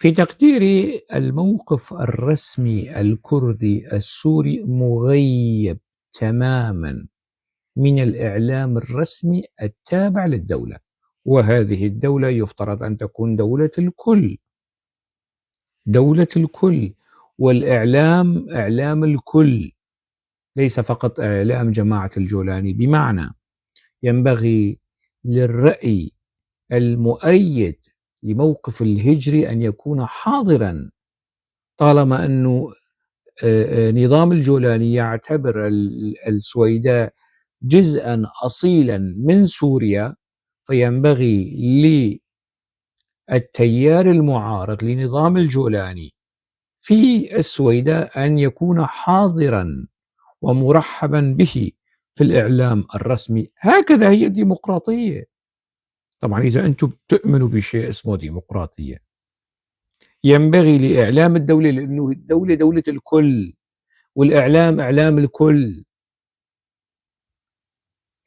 في تقديري الموقف الرسمي الكردي السوري مغيب تماما من الإعلام الرسمي التابع للدولة، وهذه الدولة يفترض أن تكون دولة الكل، دولة الكل، والإعلام إعلام الكل، ليس فقط إعلام جماعة الجولاني. بمعنى ينبغي للرأي المؤيد لموقف الهجري أن يكون حاضرا، طالما أنه نظام الجولاني يعتبر السويداء جزءا أصيلا من سوريا، فينبغي للتيار المعارض لنظام الجولاني في السويداء أن يكون حاضرا ومرحبا به في الإعلام الرسمي. هكذا هي الديمقراطية. طبعا إذا أنتم بتؤمنوا بشيء اسمه ديمقراطية، ينبغي لإعلام الدولة، لأنه الدولة دولة الكل والإعلام إعلام الكل،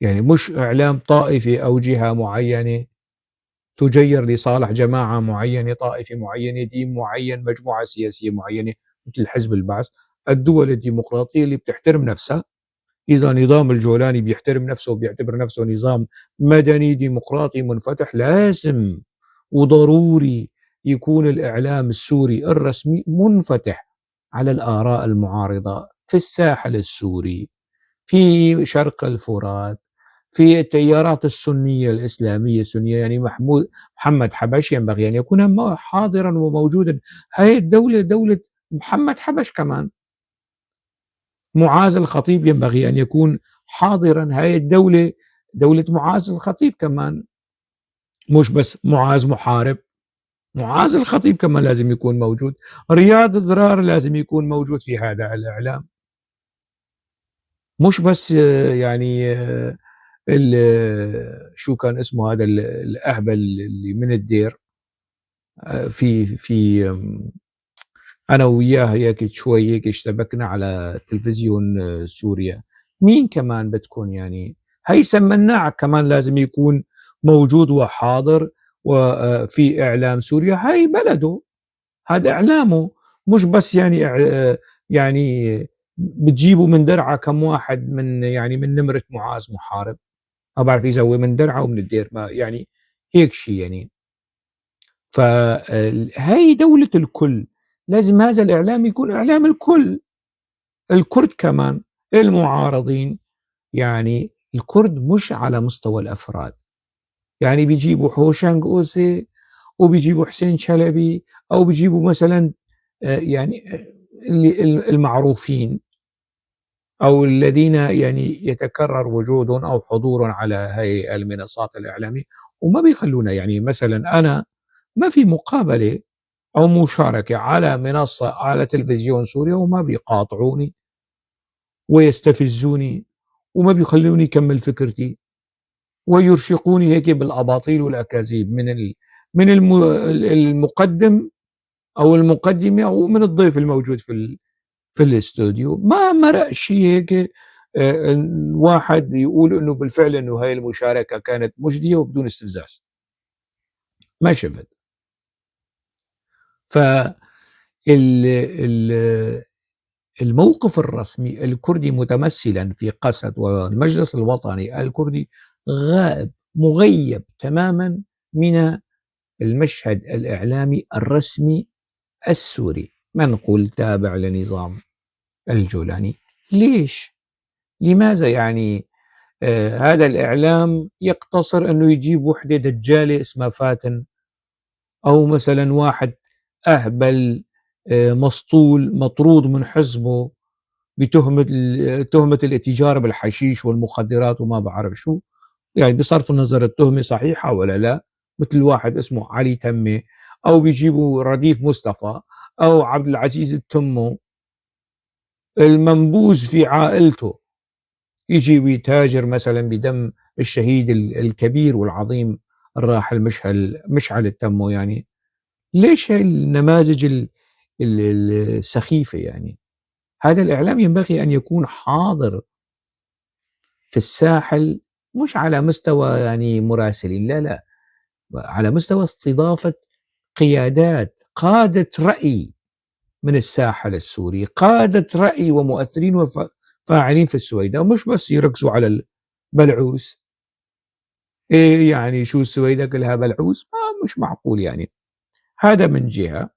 يعني مش إعلام طائفي أو جهة معينة تجير لصالح جماعة معينة، طائفة معينة، دين معين، مجموعة سياسية معينة مثل حزب البعث. الدول الديمقراطية اللي بتحترم نفسها، إذا نظام الجولاني بيحترم نفسه وبيعتبر نفسه نظام مدني ديمقراطي منفتح، لازم وضروري يكون الإعلام السوري الرسمي منفتح على الآراء المعارضة في الساحل السوري، في شرق الفرات، في التيارات السنية الإسلامية السنية. يعني محمد حبش ينبغي أن يكون حاضرا وموجودا. هاي الدولة دولة محمد حبش كمان. معاذ الخطيب ينبغي أن يكون حاضرا. هاي الدولة دولة معاذ الخطيب كمان، مش بس معاذ محارب، معاذ الخطيب كمان لازم يكون موجود. رياض ضرار لازم يكون موجود في هذا الإعلام، مش بس يعني شو كان اسمه هذا الأهبل اللي من الدير، في أنا وياه هيك شوي هيك اشتبكنا على تلفزيون سوريا. مين كمان بتكون؟ يعني هيثم مناع كمان لازم يكون موجود وحاضر وفي إعلام سوريا. هاي بلده، هذا إعلامه، مش بس يعني بتجيبوا من درعا كم واحد من يعني من نمرة معاذ محارب، ما بعرف إذا هو من درعا أو من الدير، ما يعني هيك شيء يعني. فهي دولة الكل، لازم هذا الإعلام يكون إعلام الكل. الكرد كمان المعارضين، يعني الكرد مش على مستوى الأفراد، يعني بيجيبوا حوشنج أوسي وبيجيبوا حسين شلبي أو بيجيبوا مثلا يعني المعروفين أو الذين يعني يتكرر وجودهم أو حضورهم على هاي المنصات الإعلامية، وما بيخلونا. يعني مثلا أنا ما في مقابلة أو مشاركة على منصة على تلفزيون سوريا وما بيقاطعوني ويستفزوني وما بيخلوني أكمل فكرتي ويرشقوني هيك بالأباطيل والأكاذيب من المقدم أو المقدمة أو من الضيف الموجود في الاستوديو. ما مرق شيء هيك واحد يقول إنه بالفعل إنه هاي المشاركة كانت مجدية وبدون استفزاز، ما شفت. فالموقف الرسمي الكردي متمثلا في قسد والمجلس الوطني الكردي غائب مغيب تماما من المشهد الإعلامي الرسمي السوري، منقول تابع لنظام الجولاني. ليش؟ لماذا يعني هذا الإعلام يقتصر أنه يجيب وحدة دجالة اسمها فاتن، أو مثلا واحد أهبل مسطول مطرود من حزبه بتهمة تهمة الاتجار بالحشيش والمخدرات وما بعرف شو، يعني بصرف النظر التهمة صحيحة ولا لا، مثل واحد اسمه علي تمي، أو بيجيبوا رديف مصطفى أو عبد العزيز التمو المنبوذ في عائلته، يجي ويتاجر مثلا بدم الشهيد الكبير والعظيم الراحل مشعل التمو. يعني ليش هاي النماذج السخيفة؟ يعني هذا الإعلام ينبغي أن يكون حاضر في الساحل، مش على مستوى يعني مراسلين، لا لا، على مستوى استضافة قيادات قادة رأي من الساحل السوري، قادة رأي ومؤثرين وفاعلين في السويداء، ومش بس يركزوا على البلعوس. إيه يعني شو السويداء كلها بلعوس؟ ما مش معقول يعني. هذا من جهة.